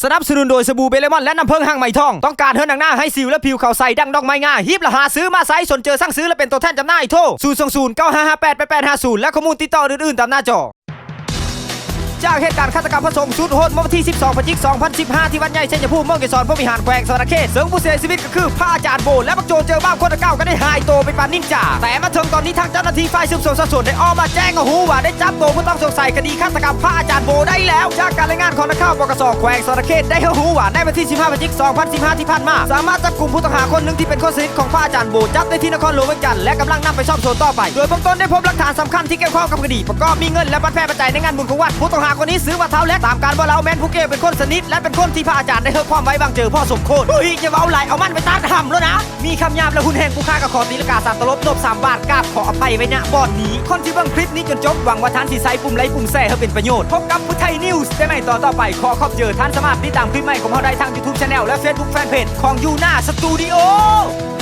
ສະໜັບສະໜູນໂດຍສະບູເບລມອນ ແລະ ນ້ຳເຜິ້ງຫາງໄມ້ທອງ. ຕ້ອງການເຮືອນໜັງໜ້າໃຫ້ສິວ ແລະ ຜິວຂາວໃສດັ່ງດອກໄມ້ງາ ຮີບລະຫາຊື້ມາໃຊ້. ສົນເຈີສັ່ງຊື້ ແລະ ເປັນຕົວແທນຈຳໜ່າຍ ໂທ ສູນສອງສູນ ເກົ້າຫ້າຫ້າແປດ ແປດແປດຫ້າສູນ ແລະ ຂໍ້ມູນຕິດຕໍ່ອື່ນໆຕາມໜ້າຈໍ. ຈາກເຫດການຄາດຕະກຳພະສົງສຸດໂຫດເມື່ອວັນທີສິບສອງ ພະຈິກ ສອງພັນສິບຫ້າ ທີ່ວັດໃຫຍ່ໄຊຍະພູມ ເມືອງເກສອນພົມວິຫານ ແຂວງສະຫວັນນະເຂດ ເຊິ່ງຜູ້ເສຍຊີວິດກໍຄືພະອາຈານໂບ ແລະ ບັກໂຈເຈີບາບຄົນດັ່ງກ່າວກໍໄດ້ຫາຍໂຕໄປປານນິນຈາ. ແຕ່ມາເຖິງຕອນນີ້ ທາງເຈົ້າໜ້າທີ່ຝ່າຍສືບສວນສອບສວນໄດ້ອອກມາແຈ້ງເອົາຮູ້ວ່າ ໄດ້ຈັບໂຕຜູ້ຕ້ອງສົງໄສຄະດີຄາດຕະກຳພະອາຈານໂບໄດ້ແລ້ວ. ຈາກການລາຍງານຂອງນັກຂ່າວ ປກສ ແຂວງສະຫວັນນະເຂດ ໄດ້ຮັບຮູ້ວ່າ ໃນວັນທີສິບຫ້າ ພະຈິກ ສອງພັນສິບຫ້າ ທີ່ຜ່ານມາ ສາມາດຈັບກຸມຜູ້ຕ້ອງຫາຄົນໜຶ່ງທີ່ເປັນຄົນສະໜິດຂອງພະອາຈານໂບ ຈັບໄດ້ທີ່ນະຄອນຫຼວງວຽງຈັນ ແລະ ກຳລັງນຳໄປສອບສວນຕໍ່ໄປ. ໂດຍເບື້ອງຕົ້ນໄດ້ພົບຫຼັກຖານສຳຄັນທີ່ກ່ຽວຂ້ອງກັບຄະດີ ປະກອບມີເງິນ ແລະ ບັດແພບັດໄຈໃນງານບຸນຂອງວັດ. ຜູ້ຕ້ອງຫາຄົນນີ້ຊື່ວ່າທ້າວແລັດ ຕາມການບອກເລົ່າແມ່ນຜູ້ກ່ຽວເປັນຄົນສະໜິດ ແລະ ເປັນຄົນທີ່ພະອາຈານໄດ້ເຮີບຄວາມໄວ້ວາງເຈີພໍສົມຄວນ. ເຮີ້ຍ ຢ່າເວົ້າຫຼາຍ ເອົາມັນໄປຕັດຫຳໂລດນະ. ມີຄຳຫຍາບ ແລະ ຮຸນແຮງ ຜູ້ຂ້າກໍຂໍຕີລະກາສາມຕະຫຼົບ ນົບສາມບາດ ກາບຂໍອະໄພໄວ້ ນະ ບ່ອນນີ້. ຄົນທີ່ເບິ່ງຄລິບນີ້ຈົນຈົບ ຫວັງວ່າທ່ານຊິໃຊ້ປຸ່ມໄລ້ປຸ່ມແຊໃຫ້ເປັນປະໂຫຍດ. ພົບກັບພຸດໄທນິວສ໌ ໃນຕອນຕໍ່ໄປ. ຂໍຂອບເຈີ. ທ່ານສາມາດຕິດຕາມຄລິບໃໝ່ຂອງເຮົາໄດ້ທາງຢູທູບແຊນແນວ ແລະ ເຟສບຸກແຟນເພຈຂອງຢູນາສະຕູດິໂອ.